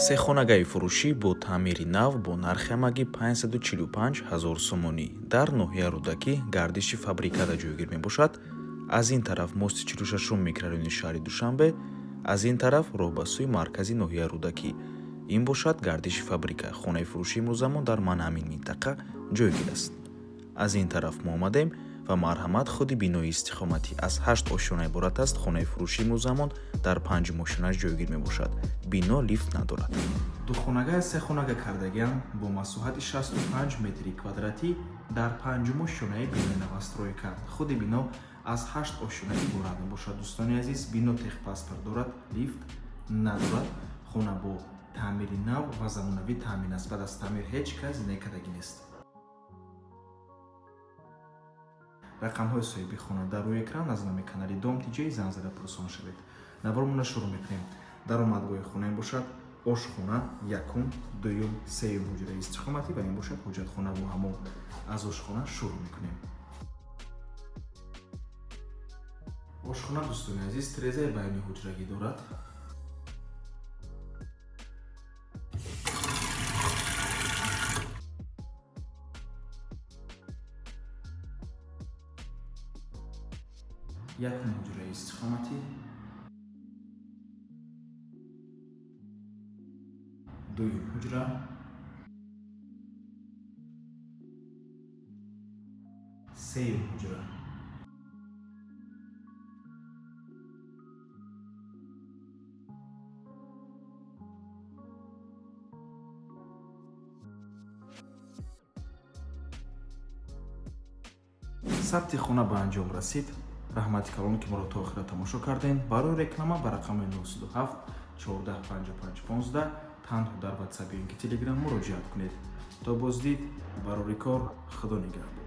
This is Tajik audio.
Сехонагаи фурӯшӣ бо таъмири нав бо нархи ҳамагӣ 545 ҳазор сомонӣ дар ноҳияи Рӯдакӣ, гардиши фабрикада ҷойгир мебошад. Аз ин тараф мости 46-ум микрорайони шаҳри Душанбе, аз ин тараф роҳ ба сӯи маркази ноҳияи Рӯдакӣ. Ин бошад гардиши фабрика. Хонаи фурӯшии имрӯзамон дар ман ҳамин минтақа ҷойгир аст. Аз ин тараф мо омадем ва марҳамат, худи бинои истиқоматӣ аз ҳашт ошёна иборат аст. Хонаи фурӯшии имрӯзамон дар панҷум ошёнаш ҷойгир мебошад. Бино лифт надорад. Духонага сехонага кардагиам бо масоҳати 65 метри квадратӣ дар панҷум ошёнаи бинои новостройка. Худи бино аз ҳашт ошёна иборат мебошад. Дӯстони азиз, бино техпаспорт дорад, лифт надорад. Хона бо таъмири нав ва замонавӣ таъмин аст. Баъд аз таъмир ҳеҷ кас зиндагӣ нест. Рақамҳои соҳиби хона дар рӯи экран. Аз номи канали Дом Тиҷей занг зада пурсон шавед. Навормона шурӯъ мекунем. Даромадгоҳи хона ин бошад, ошхона, якум, дуюм, сеюм ҳуҷраи истиқоматӣ ва ин бошад ҳоҷатхонаву ҳамом. Аз ошхона шурӯъ мекунем. Ошхона, дӯстони азиз, тирезаи байни ҳуҷрагӣ дорад. Якум ҳуҷраи истиқоматӣ, дуюм ҳуҷра, сеюм ҳуҷра. Сабти хона ба анҷом расид. Раҳмати калон, ки моро то охира тамошо кардем. Барои реклама ба рақами 97 14 55 15 танҳо дар Ватсап ё ин ки Телеграм муроҷиат кунед. То боздид, барори кор, Худо нигаҳбон.